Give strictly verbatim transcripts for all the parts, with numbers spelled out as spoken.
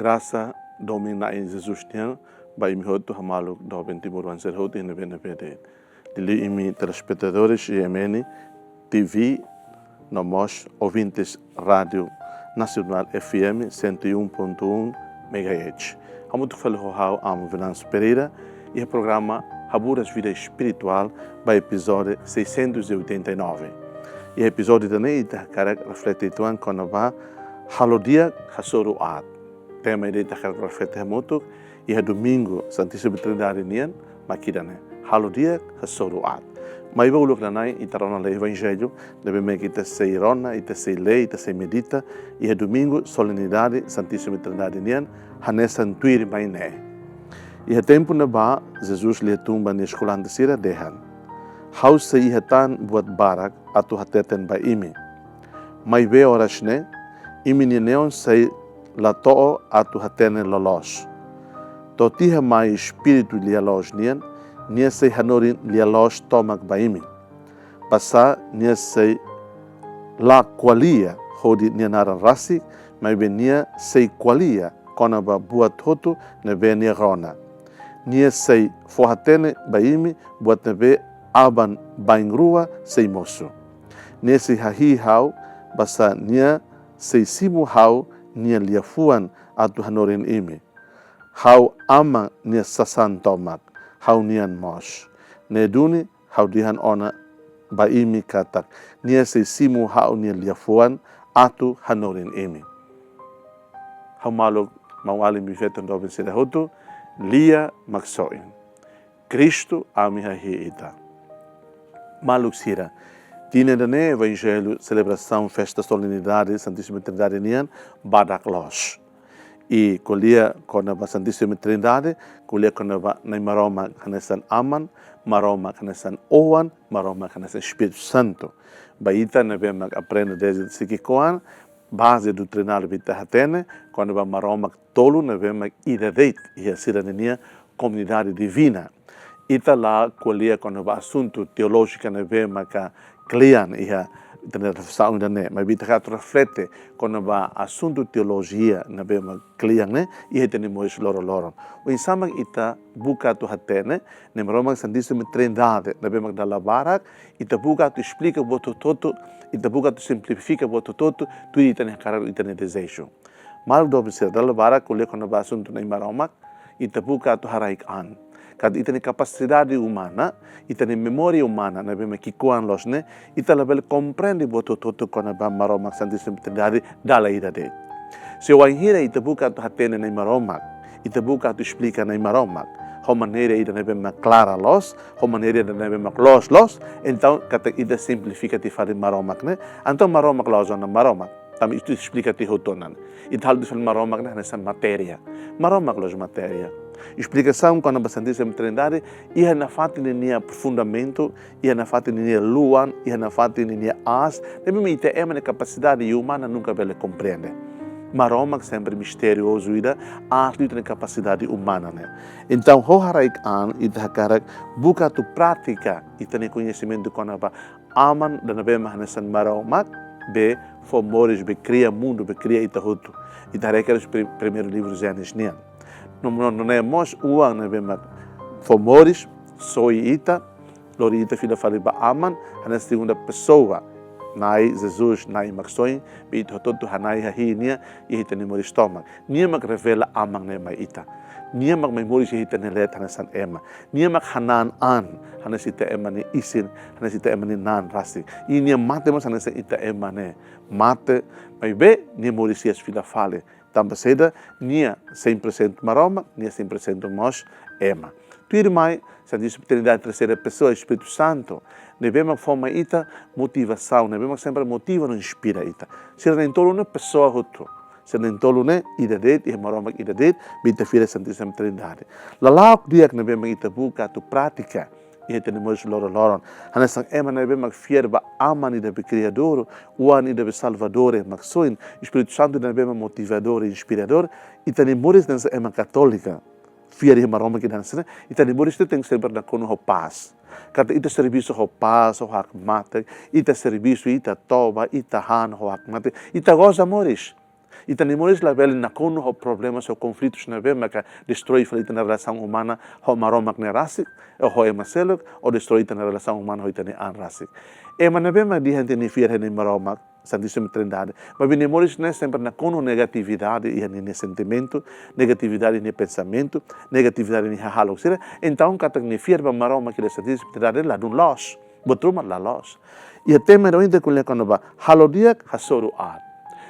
Grasa domin Na'i Jesus nian ba imi hotu, hamaluk doben timoroan sira hotu iha ne'ebé-ne'ebé de'it. Liuliu imi telespetadores I M N T V, no mós ouvintes Rádio Nacional F M cento e um ponto um megahertz. Hamutuk fali ho ha'u, Amo Venâncio Pereira, iha programa Haburas Vida Espiritual, ba epizódiu seiscentos e oitenta e nove. Iha epizódiu ida-ne'e ita hakarak reflete uitoan kona-ba halo di'ak, hasoru aat. Tema ida ita hakarak reflete hamutuk iha Domingu Santíssima Trindade nian mak ida-ne'e: halo di'ak, hasoru aat. Maibé uluk nanain ita rona lai Evanjellu, ne'ebé mak ita sei rona, ita sei lee, ita sei medita iha Domingu, Solenidade Santíssima Trindade nian, hanesan tuirmai ne'e. Iha tempu ne'ebá, Jesus liatún ba nia eskolante sira dehan: Ha'u sei iha tan buat barak atu hateten ba imi. Maibé oras ne'e, imi-nia neon sei la to'o atu hatene loloos. To'o tiha mai Espíritu lia-loos nian, nia sei hanorin lia-loos tomak ba imi. Basá nia sei la ko'alia hodi nia naran rasik, maibé nia sei ko'alia kona-ba buat hotu ne'ebé nia rona. Nia sei fó hatene ba imi buat ne'ebé aban-bainrua sei mosu. Nia sei hahi'i ha'u, basá nia sei simu ha'u-nia liafuan atu hanorin imi. Ha'u Aman nia sasán tomak, ha'u-nian mós. Ne'e duni ha'u dehan ona ba imi katak nia sei simu ha'u-nia liafuan atu hanorin imi. Hamaluk maun-alin, biin-feton doben sira hotu, Lia Maksoin. Kristu, ami hahi'i Ita. Maluk sira, tinan ida-ne'e Evanjellu, selebrasaun festa Solenidade Santíssima Trindade nian badak loos. I ko'alia kona-ba Santíssima Trindade, ko'alia kona-ba Na'i Maromak hanesan Aman, Maromak hanesan Oan, Maromak hanesan Espíritu Santu. Ba ita ne'ebé mak aprende dezde ki'ikoan, baze doutrinál ita hatene kona-ba Maromak tolu ne'ebé mak ida de'it iha sira-ninia komunidade divina. Ita la ko'alia kona-ba asuntu teolójika ne'ebé maka kle'an iha ita-nia reflesaun ida-ne'e, maibé ita hakarak reflete kona-ba asuntu teolojia ne'ebé mak kle'an ne'e iha ita-nia moris loroloron. Oinsá mak ita buka atu hatene Na'i Maromak Santíssima Trindade ne'ebé mak dala barak, ita buka atu esplika buat hotu-hotu, ita buka atu simplifika buat hotu-hotu, tuir ita-nia hakarak, ita-nia dezeju. Maluk doben sira, dala barak ko'alia kona-ba asuntu Na'i Maromak, ita buka atu haraik an katak ita-nia kapasidade umana, ita-nia memória umana ne'ebé mak ki'ikoan loos ne'e, ita labele komprende buat hotu-hotu kona-ba Maromak Santíssima Trindade dala ida de'it. Se wainhira ita buka atu hatene Na'i Maromak, ita buka atu esplika Na'i Maromak ho maneira ida ne'ebé mak klara loos, ho maneira ida ne'ebé mak loos loos, entaun katak ita simplifika tiha fali Maromak ne'e, entaun Maromak la'ós ona Maromak. Tanba ita esplika tiha hotu ona. Ita halo tiha fali Maromak ne'e hanesan matéria. Maromak la'ós matéria. Esplikasaun kona-ba Santíssima Trindade iha nafatin ninia aprofundamentu, iha nafatin ninia luan, iha nafatin ninia aas, ne'ebé mak ita ema nia kapasidade umana nunka bele komprende. Maromak sempre misteriozu ida, aas liu ita-nia kapasidade umana ne'e. Entaun, ho haraik an, ita hakarak buka atu pratika ita-nia koñesimentu kona-ba Aman ida ne'ebé mak hanesan Maromak, be fó moris, be kria mundu, be kria ita hotu. Ita haree kedas pri-, primeiru livru Génesis nian. No, no, no, ne'e mós Oan ne'ebé mak fó moris, soi ita, lori ita fila fali ba Aman, hanesan segunda pesoa, Na'i Jesus, Na'i Maksoin, be ita hotu-hotu hana'i hahi'i nia iha ita-nia moris tomak. Nia mak revela Aman ne'e mai ita. Nia mak mai moris iha ita-nia leet hanesan ema. Nia mak hanan an hanesan ita ema nia isin, hanesan ita ema nia na'an rasik. I nia mate mós hanesan ita ema ne'e mate, maibé nia moris hi'as fila fali. Tanba saida? Nia cem por cento Maromak, nia cem por cento mós ema. Tuirmai, Santíssima Trindade, terseira pesoa, Espíritu Santu, ne'ebé mak fó mai ita motivasaun, ne'ebé mak sempre motiva no inspira ita. Sira na'in-tolu ne'e pesoa hotu. Sira na'in-tolu ne'e ida de'it, iha Maromak ida de'it, be ita fiar Santíssima Trindade. Lala'ok di'ak ne'ebé mak ita buka atu pratika iha ita-nia moris loroloron. Hanesan ema ne'ebé mak fiar ba Aman ida be Kriadór, Oan ida be Salvadór, Maksoin, Espíritu Santu ida ne'ebé mak motivadór, inspiradór, ita-nia moris hanesan ema katólika, fiar iha Maromak ida hanesan ne'e, ita-nia moris tenke sempre nakonu ho pás. Katak ita servisu ho pás, ho hakmatek, ita servisu, ita toba, ita han ho hakmatek, ita goza moris. Ita-nia moris labele nakonu ho problemas, ho konflitus ne'ebé maka destroi fali ita-nia relasaun umana ho Maromak ne'e rasik, ou ho ema seluk, ou destroi ita-nia relasaun umana ho ita-nia an rasik. Ema ne'ebé mak dehan ita-nia fiar iha Nai Maromak, Santíssima Trindade, maibé nia moris ne'e sempre nakonu negatividade iha nia sentimentu, negatividade iha nia pensamentu, negatividade iha nia hahalok sira, entaun katak nia fiar ba Maromak ida, Santíssima Trindade, ladún loos. Buat ruma la loos. Iha tema ida ohin ita ko'alia kona-ba halo di'ak, hasoru aat.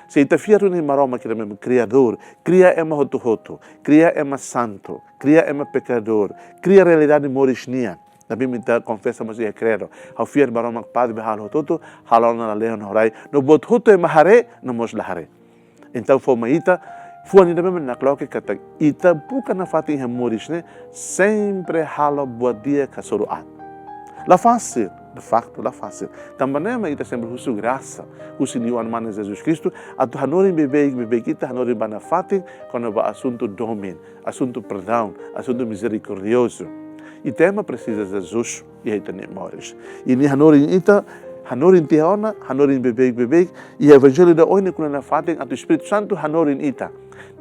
Se ita fiar duni Maromak ida ne'ebé mak Kriadór, kria ema hotu-hotu, kria ema santu, kria ema pekadór, kria realidade moris nian. Ne'ebé mak ita konfesa mós iha kredu. Ha'u fiar ba Maromak Padre be halo hotu-hotu, halo ona lalehan, ho rai, no buat hotu ema haree no mós la haree. Entaun fó mai ita fuan ida ne'ebé mak nakloke katak ita buka nafatin iha moris ne'e sempre halo buat di'ak, hasoru aat. La fasil, de facto la fasil. Tanba ne'e mak ita sempre husu grasa husi nia Oan-Mane Jesus Kristu atu hanorin beibeik, beibeik ita hanorin ba nafatin kona-ba asuntu domin, asuntu perdaun, asuntu mizerikordiozu. Ita ema presiza Jesus iha ita-nia moris. I nia hanorin ita, hanorin tiha ona, hanorin beibeik, beibeik. Iha Evanjellu ida ohin ne'e ko'alia nafatin atu Espíritu Santu hanorin ita.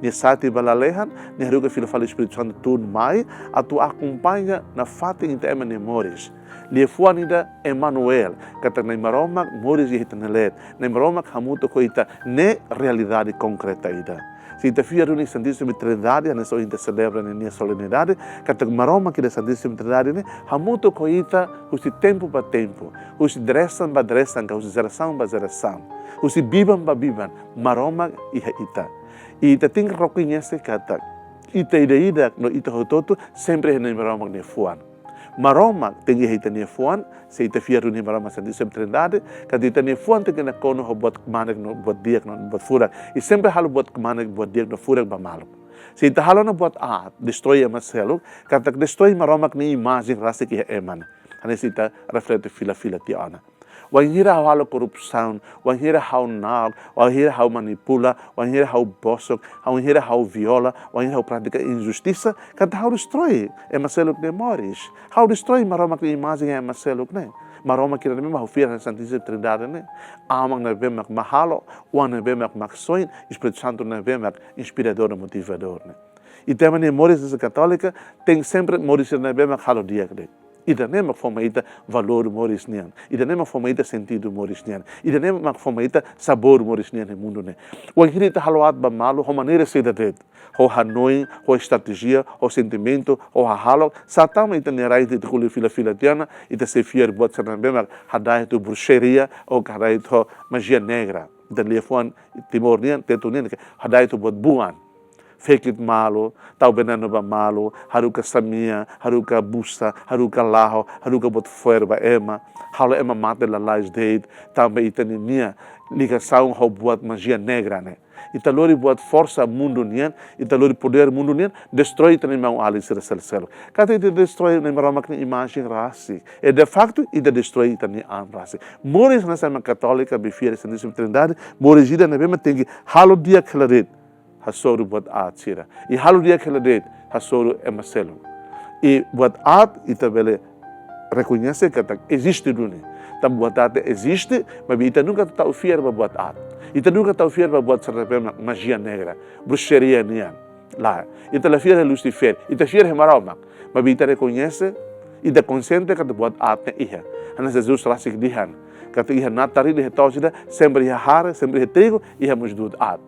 Nia sa'e tiha ba lalehan, nia haruka fila fali Espíritu Santu tun mai atu akompaña nafatin ita ema nia moris. Liafuan ida Emanuel, katak Nai Maromak moris iha ita-nia leet. Nai Maromak hamutuk ho ita, ne'e realidade konkreta ida. Se ita fiar duni Santíssima Trindade, hanesan ohin ita selebra nia, nia solenidade, katak Maromak ida, Santíssima Trindade ne'e hamutuk ho ita husi tempu ba tempu, husi dresan ba dresan, ka husi jerasaun ba jerasaun, husi biban ba biban, Maromak iha ita. I ita tenke rekoñese katak ita ida-idak no ita hotu-hotu sempre iha Nai Maromak nia fuan. Maromak tenke iha ita-nia fuan, se ita fiar duni Maromak Santíssima Trindade, katak ita-nia fuan tenke nakonu ho buat kmanek no buat di'ak no buat furak. I sempre halo buat kmanek, buat di'ak no furak ba malu. Se ita halo ona buat aat, destroi ema seluk, katak destroi Maromak nia imajen rasik iha ema ne'e. Hanesan ita reflete fila-fila tiha ona. Wainhira ha'u halo korrupsaun, wainhira ha'u na'ok, wainhira ha'u manipula, wainhira ha'u bosok, wainhira ha'u viola, wainhira ha'u pratika injustisa, katak ha'u destroi ema seluk nia moris. Ha'u destroi Maromak nia imajen iha ema seluk ne'e. Maromak ida ne'ebé mak ha'u fiar, Santíssima Trindade ne'e. Aman ne'ebé mak Mahalo, Oan ne'ebé mak Maksoin, Espíritu Santu ne'ebé mak Inspiradór no Motivadór ne'e. Ita ema nia moris hanesan katólika tenke sempre moris ida ne'ebé mak halo di'ak de'it. Ida ne'e mak fó mai ita valór moris nian. Ida ne'e mak fó mai ita sentidu moris nian. Ida ne'e mak fó mai ita sabór moris nian iha mundu ne'e. Wainhira ita halo aat ba malu ho maneira saida de'it, ho hanoin, ho estratéjia, ho sentimentu, ho hahalok, sá tama ita-nia rai ita ko'alia fila-fila tiha ona, ita sei fiar buat sira ne'ebé mak hada'et ho bruxaria, ou ka hada'et ho magia negra. Ita liafuan Timor nian, Tetun nian, ke hada'et ho buat buan. Fekit malu, tau venenu ba malu, haruka samea, haruka busa, haruka laho, haruka buat fo'er ba ema, halo ema mate lalais de'it, tanba ita-nia ligasaun ho buat magia negra ne'e. Ita lori buat forsa mundu nian, ita lori podér mundu nian, destroi ita-nia maun-alin sira seluk-seluk. Katak ita destroi Nai Maromak nia imajen rasik. I de facto, ita destroi ita-nia an rasik. Moris hanesan ema katólika be fiar Santíssima Trindade, moris ida ne'ebé mak tenke halo di'ak hela de'it, hasoru buat aat sira. I halo di'ak hela de'it, hasoru ema seluk. I buat aat ita bele rekoñese katak eziste duni. Tanba buat aat eziste, maibé ita nunka tau fiar ba buat aat. Ita nunka tau fiar ba buat sira ne'ebé mak magia negra, bruxaria nian. Lae, ita la fiar iha Lusífer, ita fiar iha Maromak. Maibé ita rekoñese, ita konxiente katak buat aat ne'e iha. Hanesan Jesus rasik dehan, katak iha natar ida, iha to'os ida, sempre iha hare, sempre iha trigu, iha mós du'ut aat.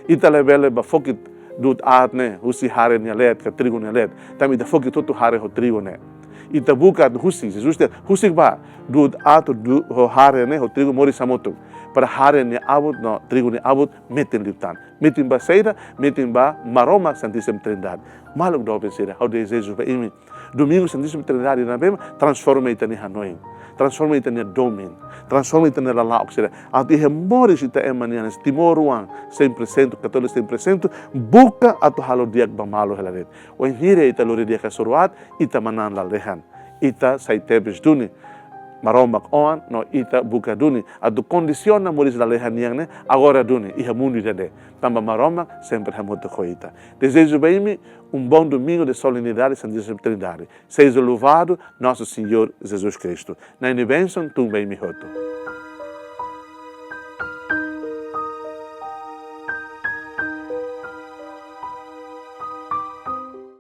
Ita labele bá fokit du'ut aat ne'e husi hare nia leet, ka trigu nia leet. Tanba ita fokit hotu hare ho trigu ne'e. Ita buka atu husik, Jesus dehan, husik bá du'ut aat du-, ho hare ne'e, ho trigu moris hamutuk. Para hare nia abut no trigu nia abut metin liután. Metin ba saida, metin ba Maromak Santíssima Trindade. Maluk doben sira, ha'u dezeja ba imi Domingu Santíssima Trindade ne'ebé mak transforma ita-nia hanoin, transforma ita-nia domin, transforma ita-nia lala'ok sira. Atu iha moris ita ema nian, timoroan, cem por cento, katólika cem por cento, buka atu halo di'ak ba malu hela de'it. Wainhira ita lori di'ak hasoru aat, ita manán lalehan. Ita sai tebes duni Maromak Oan, no ita buka duni atu kondisiona moris lalehan nian ne'e agora duni, iha mundu ida-ne'e. Tanba Maromak sempre hamutuk ho ita. Dezeja ba imi um bom domingo de solenidade Santíssima Trindade. Seja louvado Nosso Senhor Jesus Cristo. Nai nia bensaun tun ba imi hotu.